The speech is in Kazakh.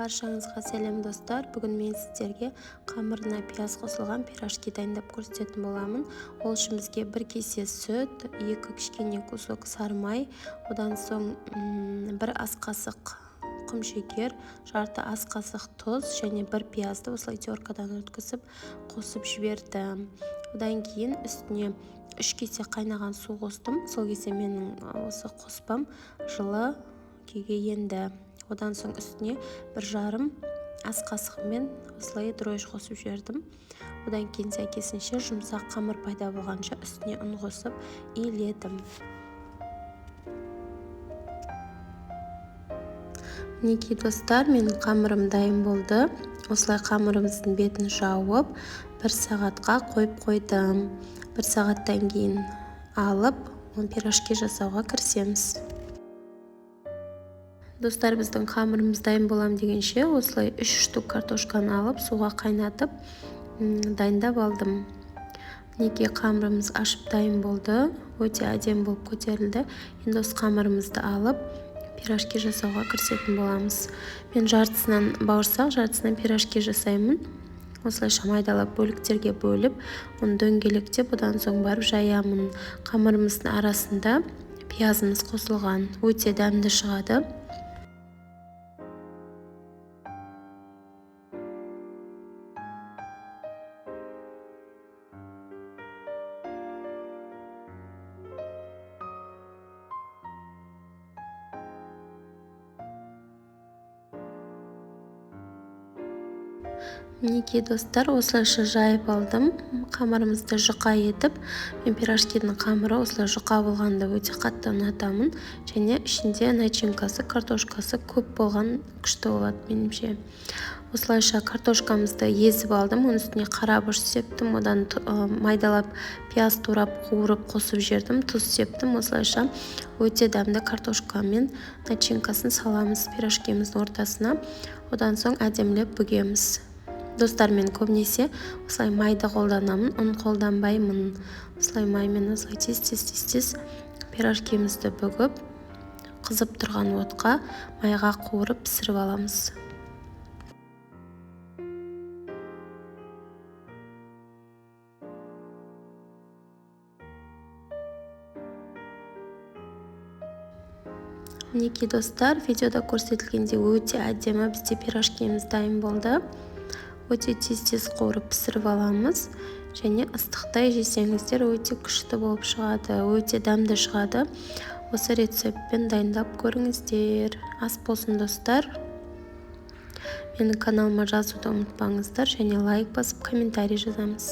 Баршаңызға сәлем, достар! Бүгін мен сіздерге қамырына пияз қосылған пирожки дайындап көрсететін боламын. Ол үшін бізге 1 кесе сүт, 2 кішкене кусок сары май, одан соң 1 ас қасық құмшекер, жарты ас қасық тұз және 1 пиязды осылай теркадан өткізіп қосып жібердім. Одан кейін үстіне 3 кесе қайнаған су қостым. Сол кезде менің осы қоспам жылы күйге енді. Одан соң үстіне 1,5 ас қасығымен осылай дрожж қосып жібердім. Одан кейін сәйкесінше жұмсақ қамыр пайда болғанша үстіне ұн қосып иледім. Мінекей, достар, менің қамырым дайын болды. Осылай қамырымыздың бетін жауып, 1 сағатқа қойып қойдым. 1 сағаттан кейін алып, пирожки жасауға кірісеміз. Достар, біздің қамырымыз дайын болам дегенше, осылай 3 штук картошканы алып, суға қайнатып, дайындап алдым. Мінекей, қамырымыз ашып дайын болды. Өте әдемі болып көтерілді. Енді осы қамырымызды алып, пирожки жасауға кірісетін боламыз. Мен жартысынан бауырсақ, жартысынан пирожки жасаймын. Осылайша майдалап бөліктерге бөліп, оны дөңгелектеп, одан соң барып жаямын. Қамырымыздың арасында пиязымыз қосылған, өте дәмді шығады. Мінекей, достар, осылайша жайып алдым. Қамырымызды жұқа етіп, мен пирожкидің қамыры осылай жұқа болғанды өте қатты ұнатамын. Және ішінде начинкасы, картошкасы көп болған күшті болады меніңше. Осылайша картошкамызды езіп алдым, оның үстіне қара бұрыш септім, одан майдалап пияз турап қуырып қосып жібердім, тұз септім. Осылайша өте дәмді картошка мен начинкасын саламыз пирожкеміздің ортасына. Одан соң әдемілеп бүгеміз. Достар, мен көбінесе осылай майды қолданамын, ұн қолданбаймын. Осылай маймен осылай тез-тез-тез-тез пирожкемізді бүгіп, қызып тұрған отқа майға қуырып пісіріп аламыз. Мінекей, достар, видеода көрсетілгендей өте әдемі бізде пирожкеміз дайын болды. Өте тез-тез қуырып пісіріп аламыз. Және ыстықтай жесеңіздер өте күшті болып шығады, өте дәмді шығады. Осы рецептпен дайындап көріңіздер. Ас болсын, достар. Менің каналыма жазуды ұмытпаңыздар және лайк басып комментарий жазамыз.